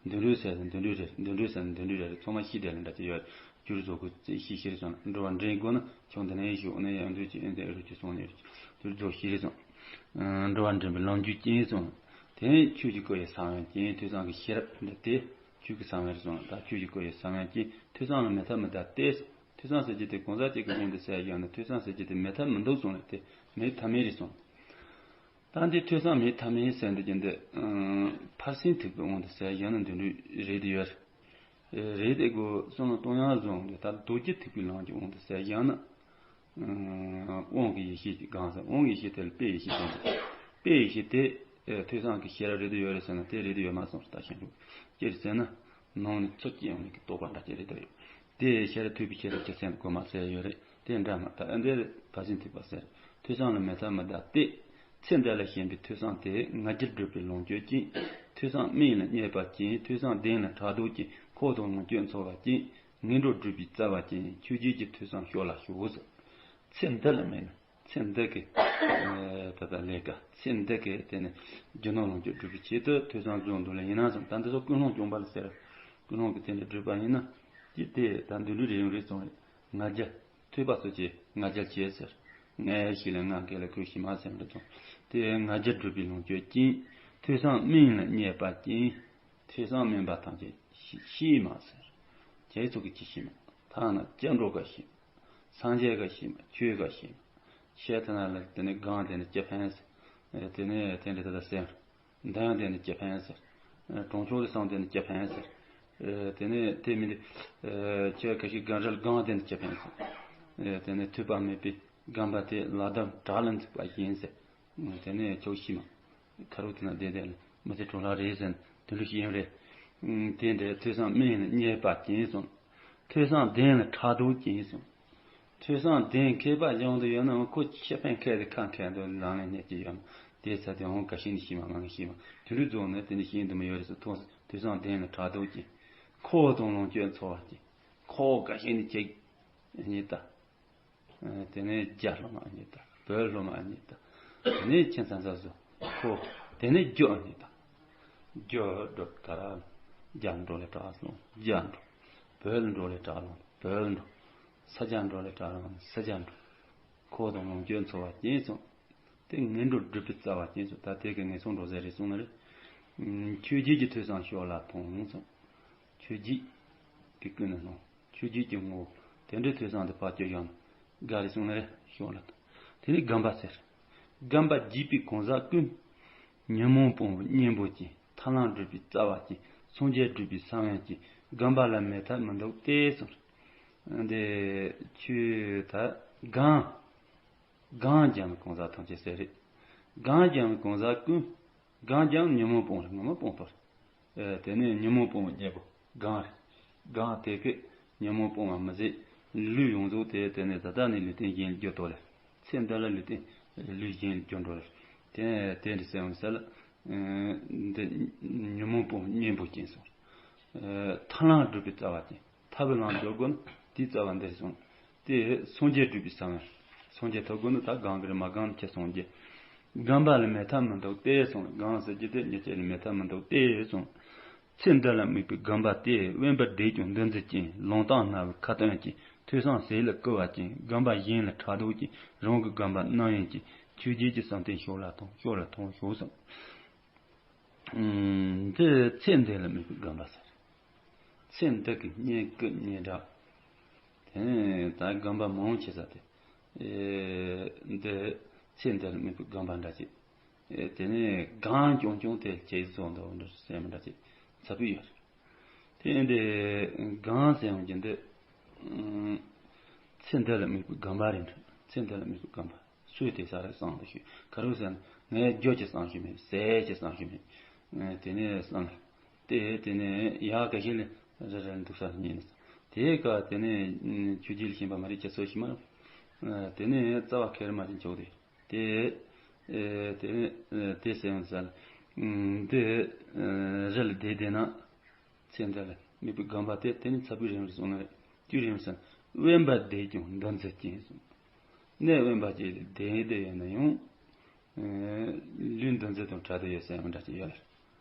འདི་འདྲ་ཟེར་ན་འདི་འདྲ་རེད། འདི་འདྲ་ཟེར་ན་འདི་འདྲ་རེད། ཚང་མ་ཤེས་དེ་ལ་འདྲ་ཅིག་ཡོད། རྒྱུར་རྫོགས་དགོས་ཤེས་ཤེས་སོང་། འགྲོ་བ་འདྲེན་དགོས་ན་ཁྱོད་འདི་ན་ཞོག་ནས་ཡང་འདུག་ཅིག་ཨེ་འདྲ་རུ་ཅིག་སོང་ནས་རྒྱུར་རྫོགས་ཤེས་སོང་། འགྲོ་བ་འདྲེན་པའི་ལམ་རྒྱུད་ཅན་སོང་། དེ་ནས་ཆོས་ཀྱི་སྐུ་ཡི་ས་བོན་ཅན། ཐོས་བསམ་གྱི་ཤེས་རབ་འདི་དེ། ཆོས་ཀྱི་ས་བོན་རེད་སོང་། ད་ཆོས་ཀྱི་སྐུ་ཡི་ས་བོན་ཅན། ཐོས་བསམ་ལ་མེད་ཐབས་མི་གདའ་སྟེ། ཐོས་བསམ་ཟེར་རྒྱུ་དེ་གང་ཟག་གཅིག་གི་དབང་དུ་ཟེར་ཡང་ན། ཐོས་བསམ་ཟེར་རྒྱུ་དེ་མེད་ཐབས་མི་འདུག་སོང་ནས་དེ་མེད་ཐབས་མེད་རེད་སོང་། ད་འདི་ཐོས་བསམ་མེད་ཐབས་མེད་ཟེར་འདི་རྒྱུ་འདི་ཕར་ཕྱིན་ཐེག་པའི་དབང་དུ་ཟེར་ཡང་ན་འདི་འདྲ་རེད་དེ་ཡོད་རེད། དེ་གོ་བསམ་བློ་གཏོང་ཡག་བཟོ་འདི་ད་རྡོ་རྗེ་ཐེག་པའི་ལམ་གྱི་དབང་དུ་ཟེར་ཡང་ན། དབང་གི་ཡེ་ཤེས་ཀྱི་སྒང་ཟེར། དབང་གི་ཡེ་ཤེས་དེ་ལ་དཔེ་ཡེ་ཤེས་ཟེར་འདུག་དཔེ་ཡེ་ཤེས་དེ་ཐོས་བསམ་གྱི་ཤེས་རབ་རེད་དུ་ཡོད་རེད་ཟེར་ན་དེ་རེད་དུ་ཡོད་མ་སོང་ཟེར། ད་ཤེས་འདུག་ཅེས་ཟེར་ན་ནང་ནས་ཚུར་སྐྱེ་ཡོང་ནས་ཀྱི་རྟོགས་པ་འདྲ་ཅིག་རེད་དུ་ཡོད། དེ་ཤེས་རབ་ཐོས་པའི་ཤེས་རབ་ཀྱི་སེམས་གོ་མ་ཟེར་ཡོད་རེད། དེ་འདྲ་མ་ད་ཨ་འདིར་ཕར་ཕྱིན་ཐེག་པ་ཟེར། ཐོས་བསམ་ལ་མེད་ཐབས་མི་གདའ་སྟེ། ཚེ་འདི་ལ་ཞེན་པའི་ཐོས་བསམ་དེ་ང་རྒྱལ་སྒྲུབ་པའི་ལོངས་སྤྱོད་ཅན། ཐོས་བསམ་སྨན་ལ་བརྙས་པ་ཅན། ཐོས་བསམ་གདན་ལ་ཕྲག་དོག་ཅན། འཁོར་དང་ལོངས་སྤྱོད་འཚོལ་བ་ཅན། ངན་འགྲོར་སྒྲུབ་པའི་རྩ་བ་ཅན། ཆོས་བརྒྱད་ཀྱི་ཐོས་བསམ་ཤོར་ལ་ཤོག་ཟེར། ཚེ་འདི་ལ་མེད་ན་ཚེ་འདི་གི་ད་ལྟ་ལས་ཀ་ཚེ་འདི་གི་དེ་ནི་རྒྱུ་ནོར་ལོངས་སྤྱོད་སྒྲུབ་པའི་ཆེད་དུ་ཐོས་བསམ་སྦྱོང་འདུག་ལ་ཡིན་ན་སོང་། ད་འདི་ཚོ་ཀུན་སློང་སྦྱོང་བ་ལ་ཟེར། ཀུན་སློང་གི་དེ་འདྲ་སྒྲུབ་པ་ཡིན་ན་ཅི་སྟེ་ད་འདི་འདྲ་རེ་ཡོང་རེ་སོང་རེད། ང་རྒྱལ། ཐོས་པ་སོགས་ཀྱིས་ང་རྒྱལ་བྱེད་ཟེར། ངའི་ཞིག་ལ་ང་རྒྱལ་ལ་ཁོས་ཤི་མ་ཟེར་འདྲ་དང་། དེ་ང་རྒྱལ་སྒྲུབ་པའི་ལོངས་སྤྱོད་ཅན། ཐོས་བསམ་སྨན་ལ་བརྙས་པ་ཅན། ཐོས་བསམ་སྨན་པ་ཐམས་ཅད་ཤི་ཤི་མ་ཟེར། ཁྱེད་ཚོ་གི་ཅི་ཤི་མ། ཐ་ན་སྐྱབས་འགྲོ་ག་ཤི་མ། སངས་རྒྱས་ག་ཤི་མ། ཆོས་ག་ཤི་མ། ཤེས་ཐ་ན་ལ་དེ་ནི་གང་དེ་ནི་ཅི་ཕན་ཟེར། དེ་ནི་དེ་འདྲ་ད་ལྟ་ཟེར། འདི་ཡང་དེ་ནི་ཅི་ཕན་ཟེར། གྲོང་ཆོག་གི་སང་དེ་ནི་ཅི་ཕན་ཟེར། དེ་ནི་དེ་མི་འདི། ཁྱེད་ཁ་ཤས་གང་རལ་གང་དེ་ནི་ཅི་ཕན་ཟེར། དེ་ནི་ཐོས་པ་མེད་པའི་རྒན་པ་དེ་ལ་དྭགས་བྲག་ལ་འཛེགས་པ་ཡིན་ཟེར། དེ་ནི་ཁྱོད་ཤི་མ། ཁ་རུ་དེ་ན་བསྡད་དེ་ལ་མི་ཚེ་གྲོགས་ལ་རེད་ཟེར་དེ་འདྲ་ཤི་ཡིན་རེད། དེ་འདྲའི་ཐོས་བསམ་སྨན་ལ་བརྙས་པ་ཅན་སོང་། ཐོས་བསམ་གདན་ལ་ཕྲག་དོག་ཅན་སོང་། ཐོས་བསམ་གདན་མཁས་པ་སྦྱོང་དུ་ཡོད་ནའང་ཁོ་ཆེ་ཕན་མཁས་དེ་ཁ་མཁས་དོ་ལང་ལེན་ཉེས་ཀྱི་ཡོད་ན་དེ་ཚ་དེ་འོང་ག་ཤེས་ནི་ཤེས་མ་ང་ཤེས་མ་དུ་རུ་རྫོགས་ནས་དེ་ནི་ཤེས་འདུ་མ་ཡོད་རེད་སོ། ཐོས་ཐོས་བསམ་གདན་ལ་ཕྲག་དོག་ཅན། འཁོར་དང་ལོངས་སྤྱོད་འཚོལ་བ་ཅན། འཁོར་ག་ཤེས་ནི་ཅིག་རྙེད་ད། དེ་ནས་རྒྱ་སློབ་མ་རྙེད་ད། བོད་སློབ་མ་རྙེད་ད། དེ་ནས་ཁྱིམ་ཚང་ཚ་བཟོ་འཁོར། དེ་ནས་རྒྱུ་རྙེད་ད། རྒྱུ་སྒྲུབ་ད་ར་རྒྱ་འགྲོ་ལས་གྲགས་སོང་རྒྱ་འགྲོ། བོད་འགྲོ་ལས་གྲགས་ལོང་བོད་འགྲོ། ས་སྐྱ་འགྲོ་ལས་གྲགས་ལོང་ས་སྐྱ་འགྲོ། འཁོར་དང་ལོངས་སྤྱོད་འཚོལ་བ་ཅན་སོང་། དེ་ངན་འགྲོར་སྒྲུབ་པའི་རྩ་བ་ཅན་སོང་། ད་དེ་གི་ངན་སོང་འགྲོ་ཟེར་རེད་སོང་ན་རེད། ཆོས་བརྒྱད་ཀྱི་ཐོས་བསམ་ཤོར་ལ་ཐོངས་སོང་། ཆོས་བརྒྱད་ཀྱི་ཀུན་ནས་སྣང་། ཆོས་བརྒྱད་ཀྱི་ངོ་བོ་དེ་འདྲའི་ཐོས་བསམ་དེ་ཕར་བསྐྱོད་ཡང་དགའ་རེ་སོང་ན་རེ་ཤོག་ལ། དེ་ནས་སྒོམ་པ་ཟེར། སྒོམ་པ་རྒྱས་པའི་གང་ཟག་ཀུན། ཉོན་མོངས་སྤོང་བའི་གཉེན་པོ་ཅན། ཐར་ལམ་སྒྲུབ་པའི་རྩ་བ་ཅན། སངས་རྒྱས་སྒྲུབ་པའི་ས་བོན་ཅན། སྒོམ་པ་ལ་མེད་ཐབས་མི་འདུག་སྟེ་གསུངས། འདི་ཆོས་ད་སྒོམ། སྒོམ་སྦྱང་བའི་གང་ཟག་ཐམས་ཅད་ཟེར་རེད། སྒོམ་སྦྱང་བའི་གང་ཟག་ཀུན། སྒོམ་སྦྱང་ཉོན་མོངས་སྤོང་རེད་ཉོན་མོངས་སྤོང་བར། ཨེ་དེ་ནས་ཉོན་མོངས་སྤོང་བའི་གཉེན་པོ་སྒོམ་རེད། སྒོམ་དེ་གིས་ཉོན་མོངས་སྤོང་བ་མི་བཟད། ལུས་ཡོངས་རྫོགས་དེ་དེ་ནས་ད་ལྟ་ནས་ལུས་རྟེན་གཞན་ལ་བསྒྱུར་ཏོ་ལ། ཚེ་འདི་ལ་ལུས་རྟེན་ལུས་གཞན་ལ་བསྒྱུར་འགྲོ་ལ། དེ་དེ་འདྲ་སེམས་ས་ལ། འདི་ཉོན་མོངས་སྤོང་བའི་གཉེན་པོ་ཅན་སོང་། ཐར་ལམ་སྒྲུབ་པའི་རྩ་བ་ཅན། ཐར་པའི་ལམ་འཇོག་དགོས་ན་དེའི་རྩ་བ་འདིར་སོང་། དེ་སངས་རྒྱས་སྒྲུབ་པའི་ས་བོན། སངས་རྒྱས་ཐོབ་དགོས་ན་ད་གང་གིར་མ་གང་ཁྱེད་སངས་རྒྱས། སྒོམ་པ་ལ་མེད་ཐབས་མི་འདུག་སྟེ་སོང་། སྒོམ་ཟེར་གྱི་དེ་ཉེས་ཅན་ལ་མེད་ཐབས་མི་འདུག་སྟེ་སོང་། ཚེ་འདི་ལ་དམིགས་པའི་སྒོམ་པ་སྟེ་དབེན་པར་བསྡད་ཀྱང་འདུ་འཛི་ཅན། ལོང་གཏམ་སྨྲ་བའི་ཁ་ཏོན་ཅན། ཐོས་བསམ་ཟས་ལ་སྐུལ་བ་ཅན། སྒོམ་པ་གཞན་ལ་ཕྲག་དོག་ཅན། རང་གི་སྒོམ་པ་རྣམ་གཡེང་ཅན། ཆོས་བརྒྱད་ཀྱི་བསམ་གཏན་ཤོར་ལ་ཐོངས་ཤོར་ལ་ཐོངས་ཤོར་སོང་། འདི་ཚེ་འདི་ལ་དམིགས་པའི་སྒོམ་པ་ཟེར། ཚེ་འདི་གི་བསྙེན་བཀུར་བསྙེན་གྲགས། དེ་ནས་ད་སྒོམ་པ་མང་ཆེ་ས་དེ། འདི་ཚེ་འདི་ལ་དམིགས་པའི་སྒོམ་པ་འདྲ་ཅིག་དེ་ནས་གང་བྱུང་བྱུང་དེ་ཁྱེད་ཚོ་འདུག་འདུག་སེམས་འདྲ་ཅིག་ཚ་ཕུད་ཡོད་རེད། དེ་འདི་གང་ཟེར་ཡོང་གི་འདི། ཚེ་འདི་ལ་དམིགས་པའི་སྒོམ་པ་རེད་འདྲ། ཚེ་འདི་ལ་དམིགས་པའི་སྒོམ་པ། སུས་དེ་ས་རེ་གསང་དུ་ཞུས། ག་རུ་ཟེར་ན་ངས་རྒྱུ་ཅི་གསང་ཞུས་མེད། ཟས་ཅི་གསང་ཞུས་མེད། དེ་ནས་གསང་། དེ་དེ་ནས་ཡག་ག་ཞིག་ལས་རེ་རེ་འདུག་ས་ཉིན། དེ་ག་དེ་ནས་ཆོས་རྒྱལ་ཤན་པ་མ་རིག་ཅི་སོ་ཞིག་མ། དེ་ནས་རྩ་བ་ཁེར་མ་ཅིག་འཇོག་དེ། དེ་དེ་དེ་ཟེར་ཡང་ཟེར། དེ་རི་ལ་བསྡད་བསྡད་ན། ཚེ་འདི་ལ་ མེད་པའི་དགོན་པ་དེ་དེ་ནི་ཚ་བའི་རིམ་གྱིས་སོང་ན་རེད། དུས་རིམ་སོང་། དབེན་པ་བསྡད་ཀྱང་འདུ་འཛི་ཅན་གསུངས། གནས་དབེན་པ་ཅིག་ལ་བསྡད་བསྡད་ཡོད་ན་ཡང་། ལུས་འདུ་འཛི་དང་བྲལ་དུ་ཡོད་ཟེར་མི་འདྲ་ཅིག་ཡོད་ལ།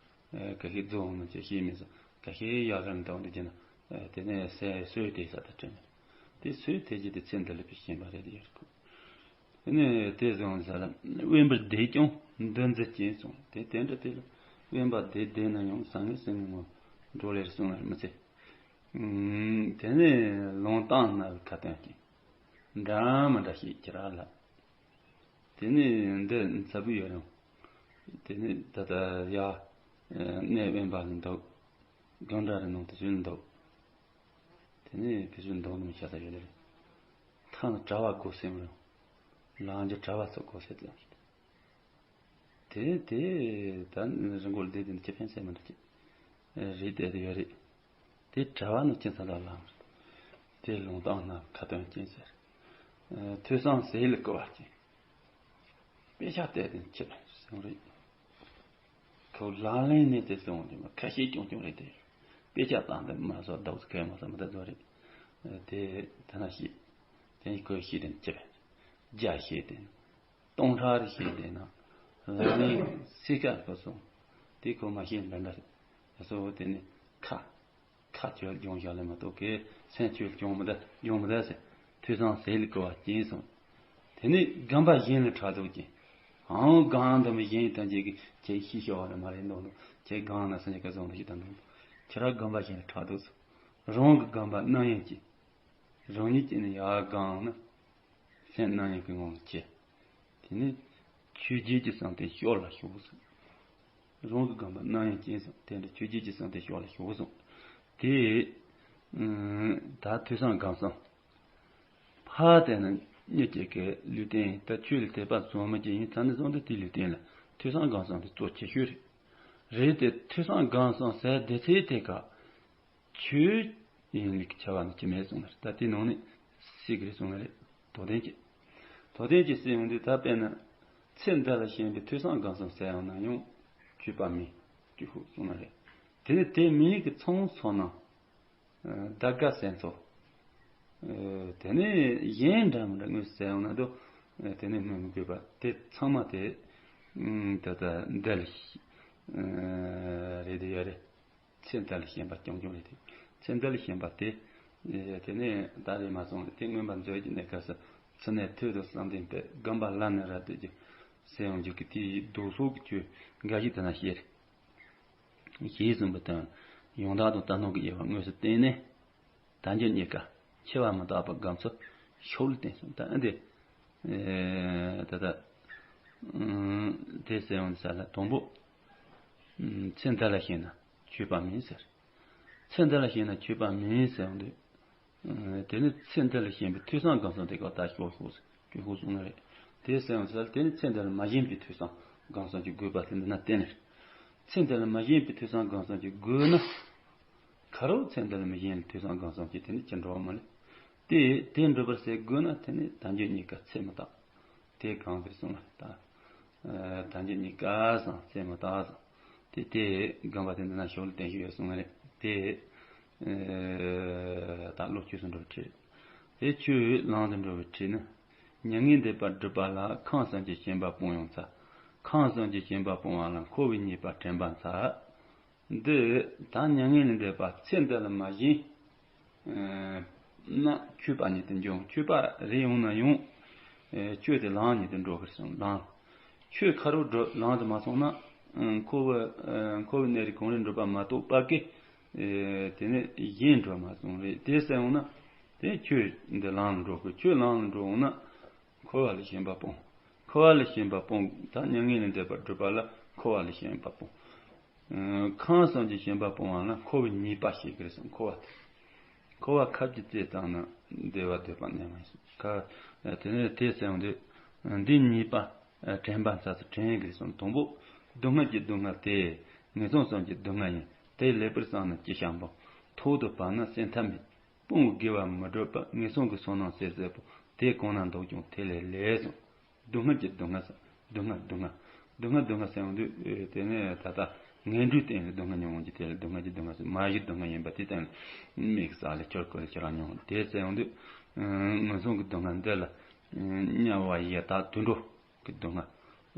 ཁ་ཤས་རྫོགས་འོང་ན་ཅིག་ཤེས་མི་སོང་། ཁ་ཤས་ཡག་རང་དང་འདི་བྱས་ན། དེ་ནས་སོས་སོས་དེ་ས་ད་དྲན། དེ་སོས་དེ་ཅིག་དེ་ཚེ་འདི་ལ་བའི་ཞེན་པ་རེད་དེ་ཡོད་ཁུ། དེ་ནས་དེ་བཟུང་ས་ལ་དབེན་པར་བསྡད་ཀྱང་འདུ་འཛི་ཅན་གསུངས། དེ་དེ་འདྲ་དེ་ལ་དབེན་པ་བསྡད་བསྡད་ན་ཡང་སང་ངེ་སང་ངེ་ངོ་འགྲོ་ལེར་སོང་བར་མི་ཚེ། དེ་ནས་ལུང་བསྟན་སྨྲ་བའི་ཁ་ཏོན་གྱིས། འདྲ་མི་འདྲ་ཞིག་ཁྱེད་རང་ལ། དེ་ནས་འདི་ཚ་བུ་ཡོད་རུང་། དེ་ནས་ད་ལྟ་ཡ། གནས་དབེན་པ་ལ་འདུག་དགོན་གྲྭ་རེ་ནང་དུ་ཚུད་འདུག་དེ་ནས་ཕི་ཚུལ་འདུག་ནམ་ཤ་ཚ་ཡོད་རེད། ཐང་ན་གྲྭ་བ་དགོས་སེམས་རུང་། ལང་རྒྱུ་གྲྭ་བ་ཚོ་དགོས་སེམས་ཙམ་ཞིག་དེ་དེ་ད་རི་མགོར་བསྡད་དེ་ནི་ཅི་ཕན་སེམས་མི་འདུག་ཅི། རེད་དེ་དེ་ཡོད་རེད། དེ་གྲྭ་བ་ནི་ཅི་ཚ་ལ་ལང་། དེ་ལུང་བསྟན་སྨྲ་བའི་ཁ་ཏོན་ཅན་ཟེར། ཐོས་བསམ་ཟས་ལ་བསྐུལ་བ་ཅན། དཔེ་ཆ་བལྟས་ཏེ་འཆི་བ་གསུངས་རེད། ཁོ་ལག་ལེན་ནས་དེ་གསུངས་དེ་མ་ཁ་ཤས་ཀྱང་ཀྱང་རེད་དེ། དཔེ་ཆ་བཏང་དེ་མ་སོགས་ཟླ་བ་ཁའི་མ་སོགས་མི་ད་ཚོ་རེད། དེ་ད་ན་ཤེས། དེ་ནི་ཁོས་ཤེས་དེ་འཆི་བ། རྒྱ་ཤེས་དེ། སྟོང་ཕྲག་རེ་ཤེས་དེ་ན། ལག་ལེན་སྲིད་ཀ་ཁོ་སོང་། དེ་ཁོ་མ་ཤེས་འདྲ་འདྲ་རེད། སོ་དེ་ནི་ཁ། ཁ་ཆོས་སྦྱོང་བྱ་ལས་མ་གཏོགས་ཀྱི་སེམས་ཆོས་སྦྱོང་མི་ད་སྦྱོང་མི་ད་ཟེར། ཐོས་བསམ་ཟས་ལ་བསྐུལ་བ་ཅན་སོང་། དེ་ནས་སྒོམ་པ་གཞན་ལ་ཕྲག་དོག་ཅན། ཨང་གང་དུ་མི་གཞན་ཐམས་ཅད་ཀྱི་ཁྱེད་ཤེས་ཤོར་བ་ལ་མ་རེད་འདུག་འདུག་ཁྱེད་གང་ན་སེམས་ཀྱི་བཟང་དུ་ཞིག་དང་འདུག་ཁྱེད་རང་སྒོམ་པ་གཞན་ལ་ཕྲག་དོག་སོང་། རང་གི་སྒོམ་པ་རྣམ་གཡེང་ཅན། རང་ཉིད་ཀྱིས་ནི་ཡར་སྒོམ་ན། སེམས་རྣམ་གཡེང་གི་ངང་ལ་སྐྱེ། དེ་ནས་ཆོས་བརྒྱད་ཀྱི་བསམ་གཏན་ཤོར་ལ་ཞུགས་སོ། རང་གི་སྒོམ་པ་རྣམ་གཡེང་ཅན་སོང་། དེ་འདྲ་ཆོས་བརྒྱད་ཀྱི་བསམ་གཏན་ཤོར་ལ་ཞུགས་སོང་། དེ་ད་ཐོས་བསམ་སྒོམ་གསུམ། ཕར་བལྟས་ན་མྱི་གཅིག་གི་ལུས་རྟེན་ད་ཆོས་ལ་དད་པ་བཟང་མི་གཅིག་ཡིན་ཙང་ནི་བཟང་དུ་དེའི་ལུས་རྟེན་ལ་ཐོས་བསམ་སྒོམ་གསུམ་དེ་གཙོ་ཆེ་ཤོས་རེད། རེད་དེ་ཐོས་བསམ་སྒོམ་གསུམ་ཟེར་དེ་ཚེ་དེ་ག་ཆོས་ཡིན་ལུགས་ཀྱི་ཁྱབ་པ་ནི་ཅི་མེད་གསུངས་ལ། ད་དེ་ནང་ནས་སྲིད་ཀྱི་རེད་གསུངས་ལ་རེད། དོ་ལྡན་གྱི། དོ་ལྡན་གྱི་སྲིད་ཡོང་དུས་ད་དཔེར་ན། ཚེ་འདི་ལ་ཞེན་པའི་ཐོས་བསམ་སྒོམ་གསུམ་ཟེར་ཡང་ན་ཡང་། སྤྱོད་པ་མིན། སྤྱོད་ཤུགས་གསུངས་ལ་རེད། དེ་ནི་དེ་མིན་གྱི་ཚོང་ཚོགས་ན། བདག་དགའ་སེམས་ཚོགས། དེ་ནས་གཞན་འདྲ་མི་འདྲ་དངོས་ཟེར་ཡང་ན་དོ། དེ་ནས་སྨོས་མི་དགོས་པ་དེ་ཚང་མ་དེ། ད་ལྟ་འདི་ལ། རེད་དེ་ཡོད་རེད། ཚེ་འདི་ལ་ཞེན་པ་རྐྱང་རྐྱང་རེད་དེ། ཚེ་འདི་ལ་ཞེན་པ་དེ། དེ་ནས་ད་རེས་མ་སོང་རེད་དེ། མངོན་པར་མཛོད་ཀྱི་གནས་སྐབས་སུ་ཚུལ་གནས་ཐོས་དང་བསམ་གཏན་དཔེ་སྒོམ་པ་ལ་ནི་རབ་ཏུ་གྱུར་ཟེར་ཡང་འཇུག་གི་དེའི་ལྡོག་ཕྱོགས་ཀྱི་ཆོས་འགའ་ཞིག་དེ་ན་བཤད་རེད། ཞེས་གསུངས་པ་དང་། ཡང་དག་དང་ལྟར་སྣང་གི་དབྱེ་བ་དངོས་སུ་བསྟན་ནས། དལ་འབྱོར་རྙེད་དཀའ་འཆི་བ་མི་རྟག་པའི་སྒོམ་ཚུལ་ཤོག་ལ་བསྟན་སོང་། ད་འདི། ད་ལྟ། དེ་ཟེར་ཡོང་ས་ལ་དང་པོ། ཚེ་འདི་ལ་ཞེན་ན་སྤྱོད་པ་མིན་ཟེར། ཚེ་འདི་ལ་ཞེན་ན་སྤྱོད་པ་མིན་ཟེར་ཡོང་དུས། དེ་ནི་ཚེ་འདི་ལ་ཞེན་པའི་ཐོས་བསམ་སྒོམ་གསུམ་དེ་ག་ད་ཤོག་ཤོག་ཟེར་སྤྱོད་ཤོག་གསུངས་ནི་རེད། དེ་ཟེར་ཡོང་ས་ལ་དེ་ནི་ཚེ་འདི་ལ་མ་ཞེན་པའི་ཐོས་བསམ་སྒོམ་གསུམ་གྱི་དགོས་པ་དེ་འདི་ན་བསྟན་ནི་རེད། ཚེ་འདི་ལ་མ་ཞེན་པའི་ཐོས་བསམ་སྒོམ་གསུམ་གྱི་དགོས་ན། ཁ་རོག་ཚེ་འདི་ལ་མི་ཞེན་ལ་ཐོས་བསམ་སྒོམ་གསུམ་གྱིས་དེ་ནི་ཅི་འགྲོ་བ་མ་ལས། དེ་དེ་འགྲུབ་པར་ཟེར་དགོས་ན་དེ་ནི་དལ་འབྱོར་རྙེད་དཀའ་ཚེ་མི་རྟག་དེ་གང་ཟེར་གསུངས་ལ་ད། དལ་འབྱོར་རྙེད་དཀའ་སང་ཚེ་མི་རྟག་སང་། དེ་དེ་སྒོམ་པ་དེ་འདི་ན་ཤོག་ལ་བསྟན་ཤོག་ཡོད་གསུངས་རེད་དེ། ད་བློ་ཆོས་སུ་འགྲོ་བའི་ཁྲིད། དེ་ཆོས་ལམ་དུ་འགྲོ་བའི་ཁྲིད་ནི། མྱ་ངན་འདས་པ་སྒྲུབ་པ་ལ་ཁམས་གསུམ་གྱི་ཞེན་པ་སྤོང་ཡང་ཚར། ཁམས་གསུམ་གྱི་ཞེན་པ་སྤོང་བ་ལ་འཁོར་བའི་ཉེས་པ་དྲན་པ་ཚར། འདི་ད་མྱ་ངན་ལས་འདས་པ་ཚེ་འདི་ལ་མ་ཞེན་ན་ཆོས་པ་ཉིད་དུ་འབྱུང་། ཆོས་པ་རེ་ཡོང་ན་ཡང་ཆོས་དེ་ལམ་ཉིད་དུ་འགྲོ་དགོས་སོང་ལམ། ཆོས་ཁ་རོག་འགྲོ་ལམ་དུ་མ་སོང་ན་འཁོར་བ་འཁོར་བའི་གནས་རིས་གང་རེ་འགྲོ་བ་མ་གཏོགས་པ་ཀི་དེ་ནི་གཞན་འགྲོ་མ་སོང་རེད། དེ་ཟེར་འོང་ན་དེ་ཆོས་འདི་ལམ་ལ་འགྲོ་དགོས། ཆོས་ལམ་ལ་འགྲོ་འོང་ན། འཁོར་བ་ལས་ཞེན་པ་སྤོང་། འཁོར་བ་ལས་ཞེན་པ་སྤོང་། ད་མྱ་ངན་ལས་འདས་པ་སྒྲུབ་པ་ལ་འཁོར་བ་ལས་ཞེན་པ་སྤོང་། ཁམས་གསུམ་གྱི་ཞེན་པ་སྤོང་བ་ལ་འཁོར་བའི་ཉེས་པ་ཞེས་དགོས་སོང་། འཁོར་བ་དེ། འཁོར་བ་ཁབ་ཀྱི་རྩེ་བཏང་ན་བདེ་བ་འདོད་པ་ནས་མ་ཞིག་ཁ། དེ་ནས་དེ་ཟེར་འོང་དུས། འདིའི་ཉེས་པ། དྲན་པ་ཚ་ཚ་དྲན་དགོས་སོང་། དང་པོ། སྡུག་བསྔལ་གྱི་སྡུག་བསྔལ་དེ། ངན་སོང་གསུམ་གྱི་སྡུག་བསྔལ་ཡིན། དེ་ལེགས་པར་བསམ་ན་ཅི་བྱ་འབུངས། ཐོག་ཏུ་བབས་ན་སེམས་ཐག་མེད། དཔུང་དགེ་བ་མི་སྒྲུབ་པ། ངན་སོང་གི་སོ་ནམ་སེར་སེར་པོ། དེ་གང་ན་འདུག་ཀྱང་དེ་ལས་ལེགས་གསུངས། སྡུག་བསྔལ་གྱི་སྡུག་བསྔལ་ཟེར། སྡུག་བསྔལ་སྡུག་བསྔལ། སྡུག་བསྔལ་སྡུག་བསྔལ་ཟེར་ཡོང་དུས་དེ་ནས་ད་ལྟ་ ངན་འགྲོའི་སྟེང་ལ་སྡུག་བསྔལ་མྱོང་བ་ཅིག་དེ་ལ་སྡུག་བསྔལ་གྱི་སྡུག་བསྔལ་ཟེར། མ་གཞི་སྡུག་བསྔལ་ཡིན་པ་དེ་སྟེང་ལ་མིག་གི་ས་ལ་ཁྱོར་ཁོ་ལ་ཁྱོར་མྱོང་དེ་ཟེར་ཡོང་དུས། ངན་སོང་གི་སྡུག་བསྔལ་འདི་ལ་དམྱལ་བ་ཡི་དྭགས་དུད་འགྲོ་གི་སྡུག་བསྔལ།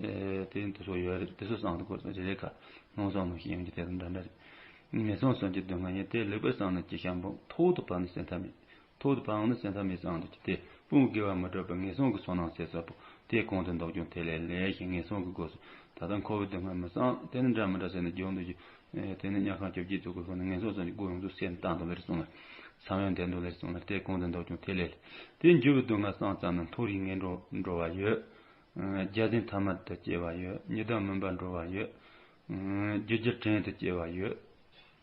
ཨེ་དེ་ཡིན་དུ་སོགས་ཡོད་རེད། དེ་ཚོ་བསམ་དུ་གོ་སོང་རེ་རེ་ཁ་སྣང་བསམ་ནང་ཤེས་ཡོང་གི་དེ་དང་འདྲ་འདྲ་རེད། ངན་སོང་གསུམ་གྱི་སྡུག་བསྔལ་ཡིན་ཏེ། ལེགས་པར་བསམས་ན་ཅི་ཤེས་འབུམ། ཐོག་ཏུ་བབས་ནས་སེམས་ཐག་མེད། ཐོག་ཏུ་བབས་ནས་སེམས་ཐག་མེད་བསམ་དུ་ཅི་སྟེ། སྤོང་དགེ་བ་མི་སྒྲུབ་པར། ངན་སོང་གི་ཚོགས་རྣམས་ཟད་སོགས་པོ། དེ་གང་དུ་འདོད་ཀྱང་དེ་ལས་ལེགས་ཞེས། ངན་སོང་གི་སྒོ་སོགས་ད་ལྟ་འཁོར་བའི་སྡུག་བསྔལ་མི་བསམ། དེ་ནི་འདྲ་མི་འདྲ་ཟེར་ནས་རྒྱུག་འདུག་ཅིང་། དེ་ནི་དམྱལ་ཁམས་བཅོ་བརྒྱད་དུ་གོ་ནས་ངན་སོང་གསུམ་གྱི་སྒོ་ཡོངས་སུ་སེལ་བཏང་དུ་ལེར་སོང་ལ། ས་བོན་དེ་འདུག་ལེར་སོང་ལ། དེ་གང་དུ་འདོད་ཀྱང་དེ་ལས་ལེགས། དེ་འགྱུར་བའི་སྡུག་བསྔལ་བསམ་ཙམ་ན། མཐོ་རིས་ངན་འགྲོ་འགྲོ་བ་ཡོད། བརྒྱ་བྱིན་ཐ་མལ་དུ་སྐྱེ་བ་ཡོད། ཉི་ཟླ་མུན་པར་འགྲོ་བ་ཡོད། རྒྱུ་རྒྱུར་བྲན་དུ་སྐྱེ་བ་ཡོད།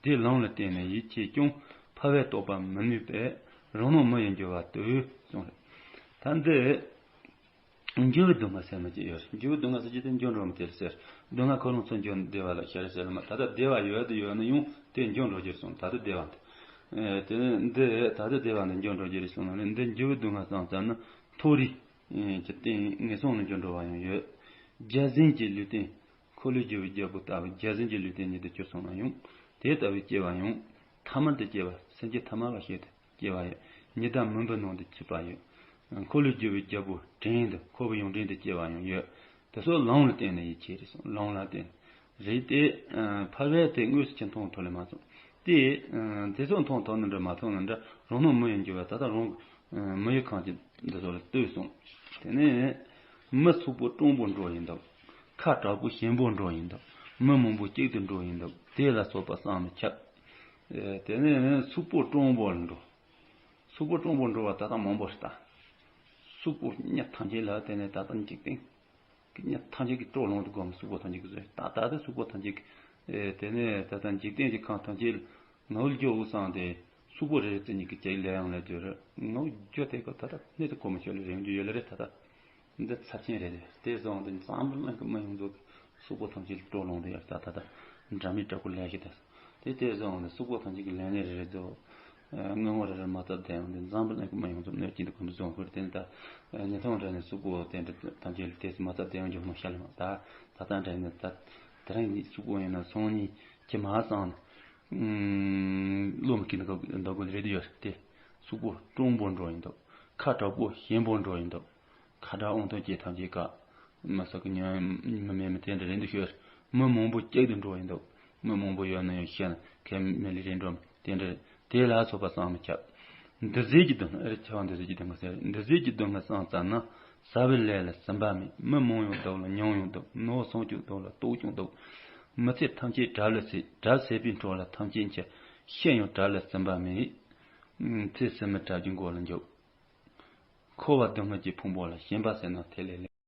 དེ་ལམ་ལ་བརྟེན་ནས་ཡིད་ཆེས་ཀྱང་། ཕ་བས་རྟོགས་པ་མི་ནུས་པས། རང་སྣང་མི་ཡི་འགྱུར་བ་ལྟོས་གསུངས་རེད། ད་འདི་འགྱུར་བའི་སྡུག་བསྔལ་ཟེར་མི་ཅིག་ཡོད་རེད། འགྱུར་བའི་སྡུག་བསྔལ་ཟེར་གྱི་དེ་འགྱུར་འགྲོ་མི་དེར་ཟེར། སྡུག་བསྔལ་ཁོ་རང་ཚོ་འགྱུར་བདེ་བ་ལ་ཤར་ཟེར་ལ་མ། ད་ལྟ་བདེ་བ་ཡོད་དུ་ཡོད་ན་ཡང་དེ་འགྱུར་འགྲོ་རྒྱུར་སོང་། ད་ལྟ་བདེ་བ་འདི། དེ་ནི་འདི་ད་ལྟ་བདེ་བ་འདི་འགྱུར་འགྲོ་རྒྱུར་སོང་ན་རེད། འདི་འགྱུར་བའི་སྡུག་བསྔལ་བསམ་ཙམ་ན། མཐོ་རིས་ཀྱི་སྟེང་ངན་སོང་ལ་འགྱུར་འགྲོ་བ་ཡང་ཡོད། བརྒྱ་བྱིན་གྱི་ལུས་རྟེན། འཁོར་ལོས་སྒྱུར་བའི་རྒྱལ་པོ་ལྟ་བུ་བརྒྱ་བྱིན་གྱི་ལུས་རྟེན་ཉིད་དུ་གྱུར་སོང་ན་ཡང་། དེ་ལྟ་བུའི་སྐྱེ་བ་ཡང་། ཐ་མལ་དུ་སྐྱེ་བ། སེམས་ཅན་ཐ་མལ་པ་ཞིག་ཏུ་སྐྱེ་བ་ཡོད། ཉི་ཟླ་མུན་པའི་ནང་དུ་སྐྱེས་པ་ཡོད། འཁོར་ལོས་སྒྱུར་བའི་རྒྱལ་པོ་བྲན་དུ། འཁོར་བའི་ཡོངས་བྲན་དུ་སྐྱེ་བ་ཡང་ཡོད། དེ་ཚོ་ལམ་ལ་བརྟེན་ནས་ཡིད་ཆེས་རེད་སོང་། ལམ་ལ་བརྟེན་རེད་དེ། ཕ་བས་དེ་དངོས་སུ་ཅི་མཐོང་ཐོས་ལ་མ་སོང་། དེ་དེ་ཚོ་མཐོང་ཐོས་ན་འདྲ་མ་མཐོང་ན་འདྲ། རང་སྣང་མི་ཡི་འགྱུར་བ། ད་ལྟ་རང་མི་ཡི་ཁམས་ཀྱི་འདི་ཚོ་ལ་ལྟོས་སོང་། དེ་ནས་མི་ཕྱུག་པོ་སྤྲང་པོ་འགྲོ་ཡིན་འདུག་ཁ་དྲག་པོ་ཞན་པོ་འགྲོ་ཡིན་འདུག་མི་མང་པོ་གཅིག་ཏུ་འགྲོ་ཡིན་འདུག་དེ་ལ་སོགས་པ་བསམ་མི་ཁྱབ། དེ་ནས་ཕྱུག་པོ་སྤྲང་པོ་ལ་འགྲོ། ཕྱུག་པོ་སྤྲང་པོ་འགྲོ་བ་ད་ལྟ་མང་པོ་ཞིག་ལྟ། ཕྱུག་པོ་མྱི་ཐམས་ཅད་ལ་དེ་ནས་ད་ལྟ་འཇིག་རྟེན་གྱི་མྱི་ཐམས་ཅད་ཀྱི་སྤྲོ་ལོང་དུ་སྒོམ། ཕྱུག་པོ་ཐམས་ཅད་ཀྱི་བཟོས་ད་ལྟ་དེ་ཕྱུག་པོ་ཐམས་ཅད་ཀྱི་དེ་ནས་ད་ལྟ་འཇིག་རྟེན་གྱི་ཁམས་ཐམས་ཅད་ལ་ངའོ་རྒྱོ་འུ་སང་དེ་ཕྱུག་པོ་རེ་རེ་བཙལ་ཉིད་ཀྱི་ཅེས་ལས་ཡང་ལས་བརྗོད་རེད། ངའོ་རྒྱོ་དེ་ག་ད་ལྟ་གནས་དུ་གོ་མི་ཆོད་ལ་རེ་རྒྱུ་ཡོད་ལ་རེད། ད་ལྟ་འདི་ཚབས་ཆེན་རེད། དེ་བཟུང་སྟེ་འཛམ་བུ་གླིང་གི་མི་ཡོངས་རྫོགས་ཀྱི་ཕྱུག་པོ་ཐམས་ཅད་ལ་སྤྲོ་ལོང་དུ་ཡོད། ད་ད་ལྟ་འདྲ་མིན་དྲག་པོ་ལས་ཞིག་ད་དེ་དེ་བཟུང་སྟེ་ཕྱུག་པོ་ཐམས་ཅད་ཀྱི་ལས་ངན་རེ་རེ་དུ་དངོས་པོ་རེ་རེ་མ་བཏབ་བསྡད་ཡོང་དུས་འཛམ་བུ་གླིང་གི་མི་ཡོངས་རྫོགས་གནོད་སྐྱེལ་དུ་གོ་འདུ་བཟུང་ཁུར་དེ་ནི་ད་ཉི་ཐོང་འདྲ་ནས་ཕྱུག་པོ་དེ་འདྲ་ཐམས་ཅད་ལ་དེ་ཚོ་མ་བཏབ་བསྡད་ཡོང་རྒྱུ་མ་ཤ་ལ་མ། ད་ད་ལྟ་འདྲ་ནས་ད་དེ་རིང་ཕྱུག་པོ་ཡིན་ན་སང་ཉིན་ཁྱི་མ་སང་ན་བློ་མི་ཁེལ་འདུག་འདུག་དགོས་རེད་ཡོད་དེ། ཕྱུག་པོ་སྤྲང་པོ་འགྲོ་ཡིན་འདུག་ཁ་དྲག་པོ་ཞན་པོ་འགྲོ་ཡིན་འདུག་ཁ་དྲག་དབང་ཐང་ཅན་ཐམས་ཅད་ཀ་མི་ས་ཀི་ཉོན་མི་མེད་མི་དེ་འདྲ་རེད་འདུག་ཤོད། མི་མང་པོ་གཅིག་ཏུ་འགྲོ་ཡིན་འདུག་མི་མང་པོ་ཡོད་ན་ཡང་ཤེས་ན་གལ་མི་ལི་རེད་འགྲོ་དེ་འདྲ་དེ་ལ་སོགས་པ་བསམ་མི་ཁྱབ། འདི་ཟིལ་གྱི་སྡུག་བསྔལ་ཨེ་རེད། ཆེ་བ་འདི་ཟིལ་གྱི་སྡུག་བསྔལ་ཟེར། འདི་ཟིལ་གྱི་སྡུག་བསྔལ་བསམ་ཙམ་ན་ཟ་བའི་ལས་ལ་ཟིན་པ་མེད། མི་མང་ཡང་སྡུག་ལ་ཉུང་ཡང་སྡུག་ནོར་སོང་ཀྱང་སྡུག་ལ་རྟོགས་ཀྱང་སྡུག་མི་ཚེ་ཐམས་ཅད་གྲབས་ལ་ཟད། གྲབས་ཟད་པའི་འཕྲོ་ལ་ཐམས་ཅད་འཆི། ཤི་ཡང་གྲབས་ལ་ཟིན་པ་མེད། ཚེ་ཕྱི་མའི་གྲབས་ཀྱི་མགོ་ལ་འཇུག་འཁོར་བ་སྡུག་བསྔལ་གྱི་ཕུང་པོ་ལ། ཞེན་པ་ཟད་ན་ཐེག་ལེ་ལེགས།